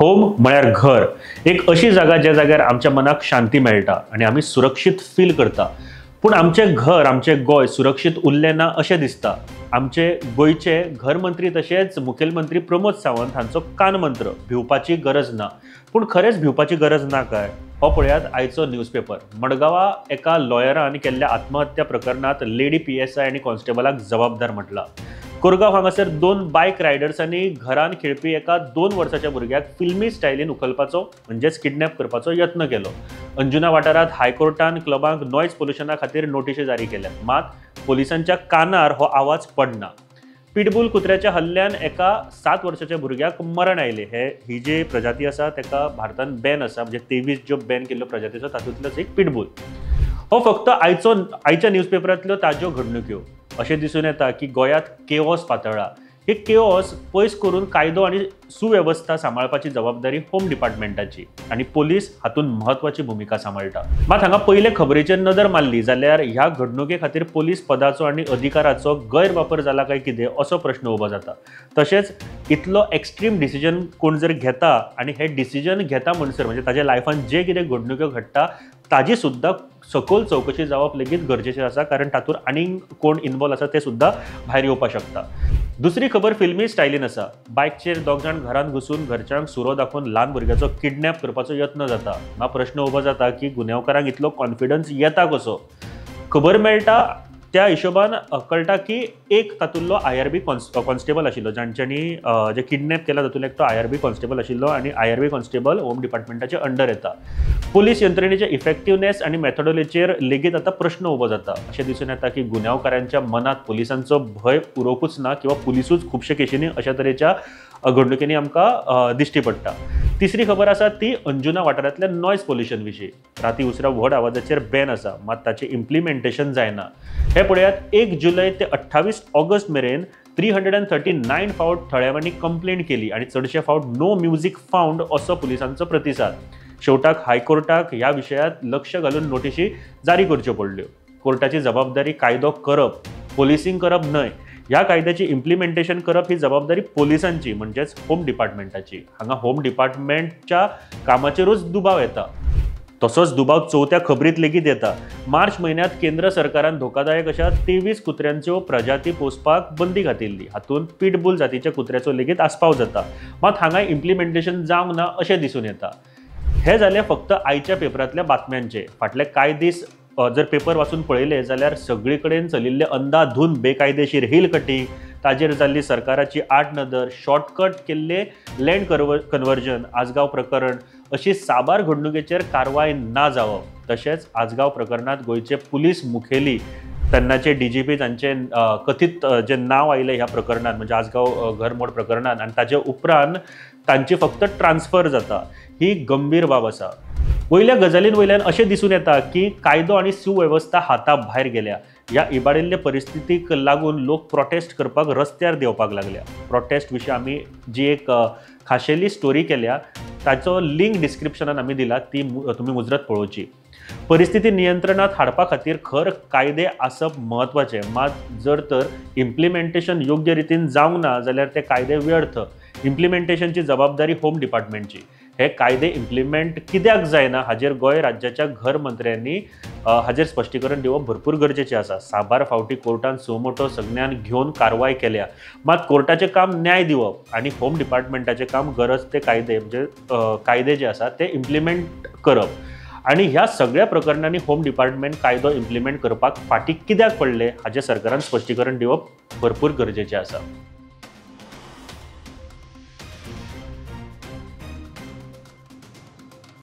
Home म्हळ्यार घर, एक अशी जागा ज्या जाग्यार आमच्या मनाक शांती मेळटा आनी आमी सुरक्षीत फील करता. पूण आमचें घर, आमचें गोंय सुरक्षीत उरलें ना अशें दिसता. आमचे गोंयचे घर मंत्री तशेंच मुखेलमंत्री प्रमोद सावंत हांचो कानमंत्र, भिवपाची गरज ना. पूण खरेंच भिवपाची गरज ना काय? हो पळयात आयचो न्यूजपेपर. मडगांवा एका लॉयरान केल्ल्या आत्महत्या प्रकरणांत लेडी PSI आनी कॉन्स्टेबलाक जबाबदार म्हटला. कोरगांव हांगासर दोन बायक रायडर्सांनी घरान खेळपी एका 2 वर्साच्या भुरग्याक फिल्मी स्टायलीन उखलपाचो म्हणजेच किडनॅप करपाचो यत्न केलो. अंजुना वाठारांत हायकोर्टान क्लबांक नॉयज पोल्युशना खातीर नोटिशी जारी केल्यात, मात पोलिसांच्या कानार हो आवाज पडना. पिटबूल कुत्र्याच्या हल्ल्यान एका 7 वर्साच्या भुरग्याक मरण आयलें. ही जी प्रजाती आसा ताका भारतान बॅन आसा, म्हणजे 23 ज्यो बॅन केल्ल्यो प्रजाती आसा तातूंतलोच एक पिटबूल. हो फक्त आयच्या न्यूजपेपरांतल्यो ताज्यो घडणुक्यो. अशें दिसून येता की गोंयांत केओस पातळ्ळा. हे केओस पयस करून कायदो आनी सुवेवस्था सांबाळपाची जबाबदारी होम डिपार्टमेंटाची आनी पोलीस हातूंत म्हत्वाची भुमिका सांबाळटा. मात हांगा पयले खबरेचेर नदर मारली जाल्यार ह्या घडणुके खातीर पोलीस पदाचो आनी अधिकाराचो गैरवापर जाला काय कितें असो प्रश्न उबो जाता. तशेंच इतलो एक्स्ट्रीम डिसिजन कोण जर घेता आनी हे डिसिजन घेता म्हणसर म्हणजे ताज्या लायफान जे कितें घडणुक्यो घडटा ताजी सुद्दां सखोल चवकशी जावप लेगीत गरजेचें आसा, कारण तातूंत आनीक कोण इन्वॉल्व आसा ते सुद्दां भायर येवपाक शकता. दुसरी खबर फिल्मी स्टायलीन आसा. बायकचेर 2 जाण घरांत घुसून घरच्यांक सुरो दाखोवन ल्हान भुरग्याचो किडनॅप करपाचो यत्न जाता. हांगा प्रश्न उबो जाता की गुन्यांवकारांक इतलो कॉन्फिडन्स येता कसो? खबर मेळटा त्या हिशोबान कळटा की एक तातूंतलो IRB constable आशिल्लो, जांच्यांनी जे किडनॅप केला तातूंतलो एकटो IRB constable आशिल्लो आनी IRB constable home डिपार्टमेंटाचे अंडर येता. पोलीस यंत्रणेचे इफेक्टिवनेस आनी मेथोडोलॉजीचेर लेगीत आतां प्रश्न उबो जाता. अशें दिसून येता की गुन्यांवकारांच्या मनांत पोलिसांचो भंय उरोकूच ना किंवा पुलिसूच खुबशे केशींनी अशा तरेच्या घडणुकेंनी आमकां दिश्टी पडटा. तिसरी खबर आसा ती अंजुना वाठारांतल्या नॉयज पोल्युशन विशीं. राती उसरां व्हड आवाजाचेर बॅन आसा, मात ताचें इम्प्लिमेंटेशन जायना. हे पळयात, 1 जुलय ते 28 ऑगस्ट मेरेन 339 फावट थळाव्यांनी कंप्लेंट केली आनी चडशे फावट नो म्युझिक फावंड असो पुलिसांचो प्रतिसाद. शेवटाक हायकोर्टाक ह्या विशयांत लक्ष घालून नोटिशी जारी करच्यो पडल्यो. कोर्टाची जबाबदारी कायदो करप, पोलिसींग करप न्हय. ह्या कायद्याची इम्प्लिमेंटेशन करप ही जबाबदारी पोलिसांची म्हणजेच होम डिपार्टमेंटाची. हांगा होम डिपार्टमेंटच्या कामाचेरूच दुबाव येता. तसोच दुबाव चवथ्या खबरीत लेगीत येता. मार्च म्हयन्यांत केंद्र सरकारान धोकादायक अशा 23 कुत्र्यांच्यो प्रजाती पोसपाक बंदी घातिल्ली. हातूंत पिटबूल जातीच्या कुत्र्याचो लेगीत आस्पाव जाता, मात हांगा इम्प्लिमेंटेशन जावंक ना अशें दिसून येता. हे जालें फक्त आयच्या पेपरांतल्या बातम्यांचे. फाटले कांय दीस जर पेपर वाचून पळयले जाल्यार सगळे कडेन चलिल्ले अंदाधून बेकायदेशीर हिल कटिंग, ताजेर जाल्ली सरकाराची आडनदर, शॉर्टकट केल्ले लँड कन्वर्जन, आजगांव प्रकरण अशी साबार घडणुकेचेर कारवाय ना जावप. तशेंच आजगांव प्रकरणांत गोंयचे पुलीस मुखेली तेन्नाचे DGP जांचे कथीत जे नांव आयलें ह्या प्रकरणांत म्हणजे आजगांव घरमोड प्रकरणांत आनी ताजे उपरांत तांची फक्त ट्रान्सफर जाता, ही गंभीर बाब आसा. वयल्या गजालीं वयल्यान अशें दिसून येता की कायदो आनी सुवेवस्था हाता भायर गेल्या. ह्या इबाडिल्ले परिस्थितीक लागून लोक प्रोटेस्ट करपाक रस्त्यार देंवपाक लागल्या. प्रोटेस्ट विशीं आमी जी एक खाशेली स्टोरी केल्या ताचो लिंक डिस्क्रिप्शनान आमी दिला, ती तुमी मुजरत पळोवची. परिस्थिती नियंत्रणांत हाडपा खातीर खर कायदे आसप म्हत्वाचें, मात जर तर इम्प्लिमेंटेशन योग्य रितीन जावंक ना जाल्यार ते कायदे व्यर्थ. इम्प्लिमेंटेशनची जबाबदारी होम डिपार्टमेंटची. हे कायदे इम्प्लिमेंट कित्याक जायना हाजेर गोंय राज्याच्या घर मंत्र्यांनी हाजेर स्पश्टीकरण दिवप भरपूर गरजेचें आसा. साबार फावटी कोर्टान सुमोटो संज्ञान घेवन कारवाय केल्या, मात कोर्टाचें काम न्याय दिवप आनी होम डिपार्टमेंटाचें काम गरज ते कायदे म्हणजे कायदे जे आसा ते इम्प्लिमेंट करप. आनी ह्या सगळ्या प्रकरणांनी होम डिपार्टमेंट कायदो इम्प्लिमेंट करपाक फाटीं कित्याक पडले हाजें सरकारान स्पश्टीकरण दिवप भरपूर गरजेचें आसा.